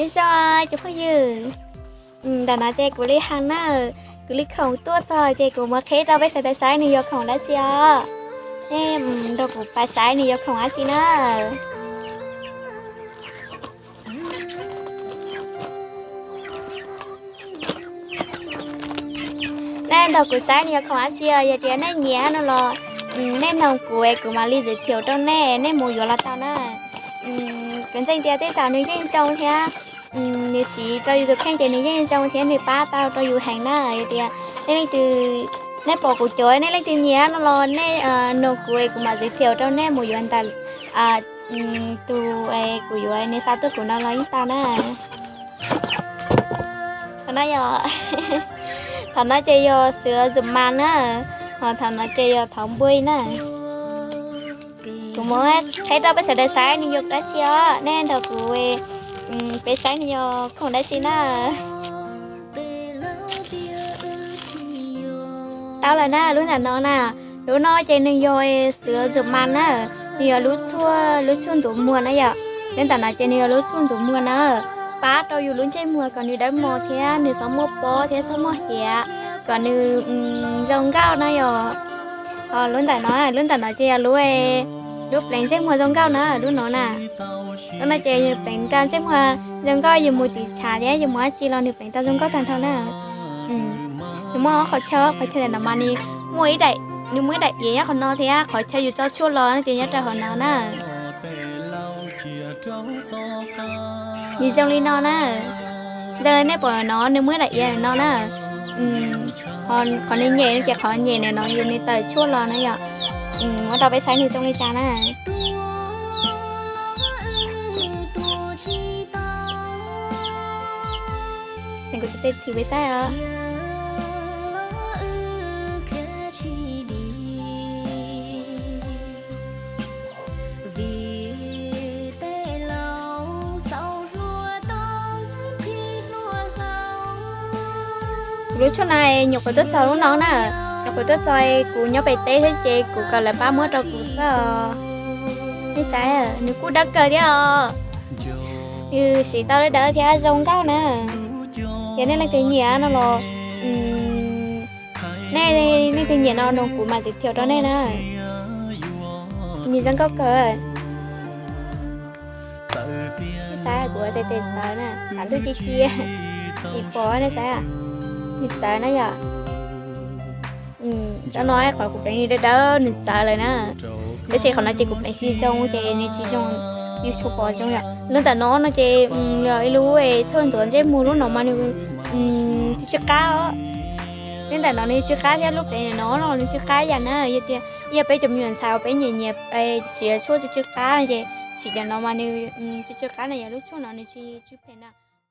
Nyob zoo cov phooj ywg, ntawm no ces kuv li has na, kuv li khoom tuaj txog ces kuv muab qhib rau peb sawv daws saib nws yog khoom dab tsi os. Nej nrog kuv pab saib nws yog khoom dab tsi na. Nej nrog kuv saib nws yog khoom dab tsi os, yog tias nej nyiam no los nej noog kuv es kuv mam li giới thiệu rau nej, nej mus yuav los tau na. Kuv ntseeg tias tej zaum nws yeej zoo thiab, nws siv rau yus tus kheej ces nws yeej zoo thiab nws pab tau rau yus heev na. Yog tias nej leej twg, nej pom kuv cov nej leej twg nyiam no los nej noog kuv es kuv mam giới thiệu rau nej mus yuav ntawm tus kuv yuav nws xa tuaj kuv no los yeej tau na. Qhov no yog, thaum no ces yog sửa dụng màn na, ho thaum no ces yog tháo bụi na. Kuv muab qhib rau peb sawv daws saib nws yog dab tsi os, nej nrog kuv peb saib nws yog khoom dab tsi na. Tau lawm na, lub ntawm no na, lub no ces nws yog sửa dụng màn na, nws yog lub tshuaj, lub tshuaj ntxuav muag na yom. Lub ntawm no ces nws yog lub tshuaj ntxuav muag na, pab rau yus lub ntsej muag kom nws dawb mos thiab nws txhob muaj pob thiab txhob muaj hiav, kom nws zoo nkauj na yom. Ho lub ntawm no, lub ntawm no ces yog lub, lub pleev ntsej muag zoo nkauj na, lub no na. Lub no ces pleev rau ntsej muag zoo nkauj, yus mus tim tshav thiab yus mus dab tsi los nws pleev tau zoo nkauj tag nrho na. Nws muaj qhov chaw, qhov chaw ntawm no mas nws muaj ib daim, nws muaj ib daim iav nyob qhov no thiab qhov chaw yus tso tshuaj los ces nyob rau hauv no na. Nws zoo li no na. Zoo li nej pom no nws muaj ib daim iav no na. Qhov nws nyem no ces qhov nyem ntawm no nws tawm tshuaj los na yom. Muab rau peb saib nws zoo li cas na. Kuv tis peb saib os. Kuv lub tshuaj no nyuam qhuav tuaj txog lub no na, nyuam qhuav tuaj txog kuv nyob pem teb thiab ces kuv kom lawv pab muab rau kuv xwb os. Nej saib, nws kuj dawb kawg thiab os. Nws siv tau dawb dawb thiab zoo nkauj na. Yog nej leej twg nyiam no los, nej leej twg nyiam no nug kuv mas giới thiệu rau nej na. Nws zoo nkauj kawg. Saib kuv tes tes txawv na, xav ntuj ci ci, tsis pom nej saib, nws txawv na yom. Cov no qhov kuv pleev nws dawb dawb nws txawv lawm na. Tab sis qhov no ces kuv pleev tsis zoo ces nws tsis zoo, yus tsis pom zoo yom. Lub ntawm no no ces yog ib lub tshuaj ntxuav ntsej muag, lub no mas nws tsw tsw qab os. Lub ntawm no nws tsw qab thiab lub pleev no los nws tsw qab yam na. Yog tias yog peb cov me nyuam ntxhais uas peb nyiam nyiam siv tshuaj tsw tsw qab no ces siv cov no mas nws tsw tsw qab na, yog lub tshuaj no nws tsis tsw phem na.